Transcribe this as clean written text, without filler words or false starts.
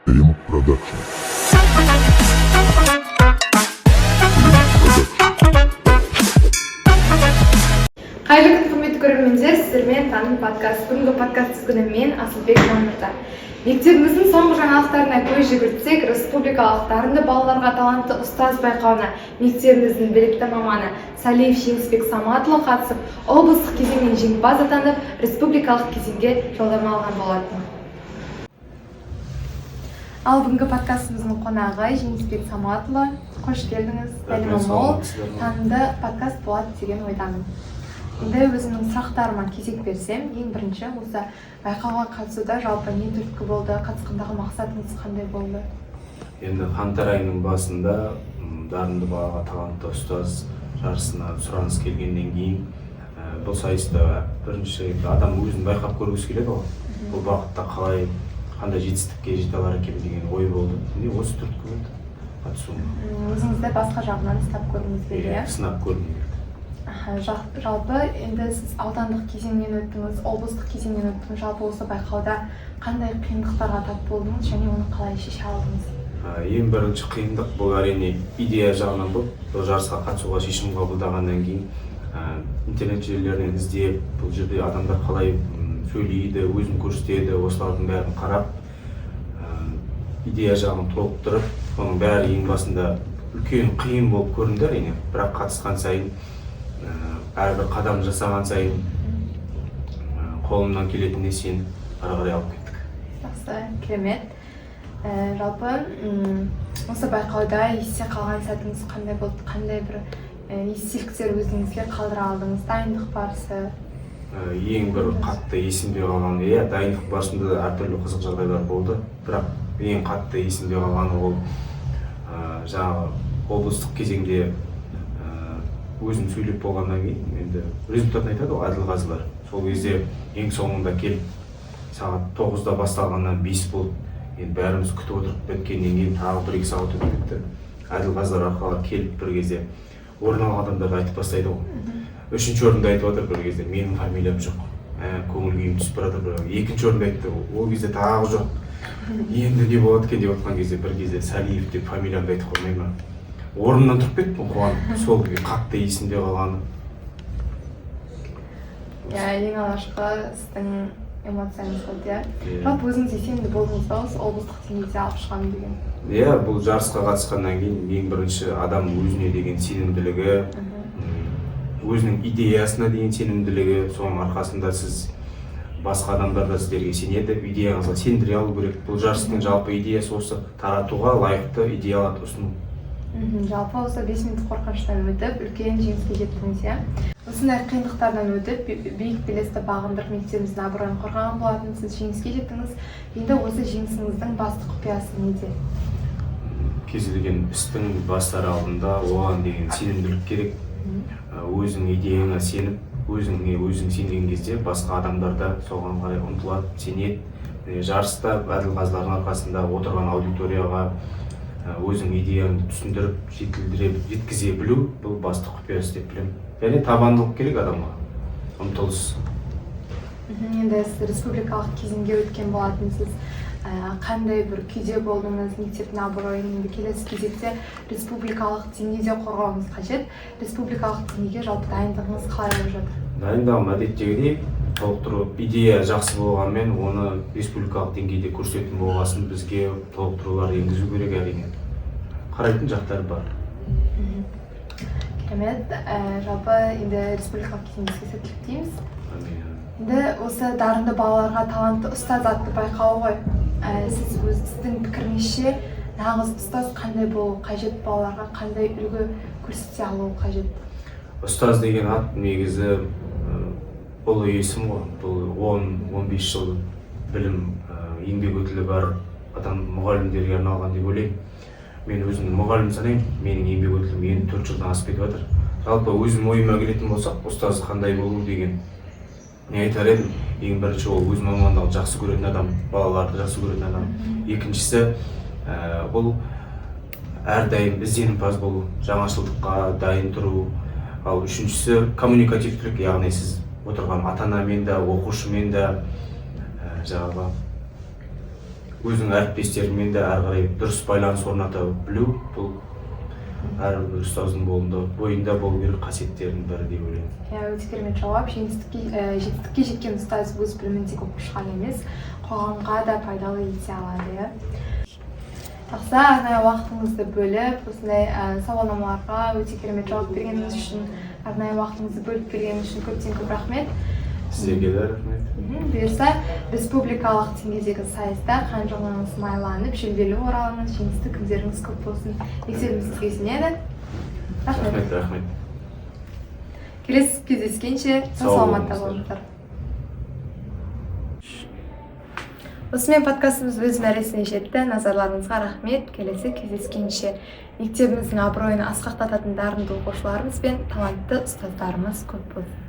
Рем Продакшн. Рем Продакшн. Қайырлы күн, құрметті көрермендер! Сіздермен «Таным» подкаст. Бүгінгі подкаст тізгіні мен, Асылбек Мамырда. Мектебіміздің соңғы жаңалықтарына көз жүгіртсек, республикалық «Дарынды балаларға талантты ұстаз» байқауына мектебіміздің білікті маманы Салиев Жеңісбек Саматұлы қатысып, облыстық кезеңнен жеңімпаз атанып, республикалық кезеңге жолдама алған болатын. Ал бүгінгі подкастымыздың қонағы Жеңісбек Саматұлы. Қош келдіңіз! Сәлемі мол, танымды подкаст болады деген ойдамын. Енді өзімнің сұрақтарыма кезек берсем, ең бірінші осы байқауға қатысуда жалпы не түрткі болды, қатысқандағы мақсатыңыз қандай болды? Енді қаңтар айының басында «Дарынды балаға талантты ұстаз» жарысына сұраныс келгеннен кейін, бұл сайыста бірінші енді адам өзін байқап көргісі келеді ғой, бұл бағытта қалай, қандай жетістікке жете алар екен деген ой болды. Міне, осы түрткі болды қатысуыма. Өзіңізді басқа жағынан сынап көргіңіз келді, иә? Иә, сынап көргім келді. Аха, жалпы енді сіз аудандық кезеңнен өттіңіз, облыстық кезеңнен өттіңіз. Жалпы осы байқауда қандай қиындықтарға тап болдыңыз және оны қалай шеше алдыңыз? Ең бірінші қиындық бұл, әрине, идея жағынан болды. Бұл жарысқа қатысуға шешім қабылдағаннан кейін интернет желілерінен іздеп, бұл жерде адамдар қалай сөйлейді, өзін көрсетеді, осылардың бәрін қарап, идея жағын толықтырып, соның бәрі ең басында үлкен қиын болып көрінді, әрине. Бірақ қатысқан сайын, әрбір қадам жасаған сайын қолымнан келетініне сеніп, ары қарай алып кеттік. Жақсы, керемет. Жалпы осы байқауда есте қалған сәтіңіз қандай болды? Қандай бір естеліктер өзіңізге қалдыра алдыңыз? Дайындық барысы? Ең бір қатты есімде қалған, иә, дайындық барысында да әртүрлі қызық жағдайлар болды, бірақ ең қатты есімде қалғаны ол жаңағы облыстық кезеңде өзім сөйлеп болғаннан кейін, енді результатын айтады ғой әділқазылар, сол кезде ең соңында келіп, сағат 9-да басталғаннан 5 болды, енді бәріміз күтіп отырып, біткеннен кейін тағы 1-2 сағат өтіп кетті. Әділқазылар арқылы келіп, бір кезде орын алған адамдарды айтып бастайды ғой. Үшінші орынды айтып жатыр, бір кезде менің фамилиям жоқ. Көңіл күйім түсіп бара жатыр. Бірақ екінші орынды айтты, ол кезде тағы жоқ. Енді не болады екен деп жатқан кезде, бір кезде Салиев деп фамилиямды айтып қоймай ма, орнымнан тұрып кеттім қуанып. Сол қатты есімде қалғаны. Иә, ең алғашқы сіздің эмоцияңыз болды, иә? Иә. Жалпы өзіңізге сенімді болдыңыз ба осы облыстық деңгейде алып шығамын деген? Иә, бұл жарысқа қатысқаннан кейін ең бірінші адам өзіне деген сенімділігі, өзінің идеясына деген сенімділігі, соның арқасында сіз, басқа адамдар да сіздерге сенеді. Идеяңызға сендіре алу керек. Бұл жарыстың жалпы идеясы осы: таратуға лайықты идеяларды ұсыну. Жалпы осы 5 минут қорқыныштан өтіп, үлкен жеңіске жеттіңіз, иә? Осындай қиындықтардан өтіп, биік белесті бағындырып, мектебіміздің абыройын қорғаған болатынсыз, жеңіске жеттіңіз. Енді осы жеңісіңіздің басты құпиясы неде? Кез келген істің бастар алдында оған деген сенімділік керек. Өзің идеяңа сеніп, өзіңе өзің сенген кезде басқа адамдар да соған қарай ұмтылады, сенеді. Міне, жарыста әділқазылардың арқасында отырған аудиторияға өзің идеяңды түсіндіріп, жетілдіре жеткізе білу — бұл басты құпиясы деп білемін. Және табандылық керек адамға, ұмтылыс. Енді сіз республикалық кезеңге өткен болатынсыз. Қандай бір күйде болдыңыз? Мектептің абыройын енді келесі кезекте республикалық деңгейде қорғауыңыз қажет. Республикалық деңгейге жалпы дайындығыңыз қалай болып жатыр? Дайындығым әдеттегідей, толықтыру. Идея жақсы болғанымен, оны республикалық деңгейде көрсететін болғасын, бізге толықтырулар енгізу керек, әрине, қарайтын жақтар бар. Керемет. Жалпы енді республикалық кезеңге сәттілік тілейміз. Әмин. Енді осы «Дарынды балаларға талантты ұстаз» атты байқауы ғой. Сіз өз, сіздің пікіріңізше, нағыз ұстаз қандай болу қажет, балаларға қандай үлгі көрсете алуы қажет? Ұстаз деген ат негізі ұлы есім ғой. Бұл 10-15 жыл білім, еңбек өтілі бар адам, мұғалімдерге арналған деп ойлаймын. Мен өзімді мұғалім санаймын, менің еңбек өтілім енді 4 жылдан асып кетіп жатыр. Жалпы өзім ойыма келетін болсақ, ұстаз қандай болу деген, не айтар едім? Ең бірінші ол өз мамандығын жақсы көретін адам, балаларды жақсы көретін адам. Екіншісі, бұл әрдайым ізденімпаз болу, жаңашылдыққа дайын тұру. Ал үшіншісі — коммуникативтілік, яғни сіз отырған ата анамен де, оқушымен де жаңағы Өзінің әріптестерімен де әрі қарай дұрыс байланыс орната білу, бұл әрбір ұстаздың бойында болу керек қасиеттердің бірі деп ойлаймын. Иә, өте керемет жауап. Жетістікке жеткен ұстаз өз білімін тек оқушыға емес, қоғамға да пайдалы ете алады, иә. Жақсы, арнайы уақытыңызды бөліп, осындай сауалнамаларға өте керемет жауап бергеніңіз үшін, арнайы уақытыңызды бөліп бергеніңіз үшін көптен көп рахмет. Сіздерге де рахмет. Бұйырса, республикалық деңгейдегі сайыста қанжығаңыз майланып, жүлделі оралыңыз, жеңісті күндеріңіз көп болсын. Мектебіміз сізге сенеді. Рахмет. Рахмет, рахмет. Келесі кездескенше, сау Сау саламатта болыңыздар. болыңыздар. Осымен подкастымыз өз мәресіне жетті. Назарларыңызға рахмет. Келесі кездескенше, мектебіміздің абыройын асқақтататын дарынды оқушыларымыз бен талантты ұстаздарымыз көп болсын.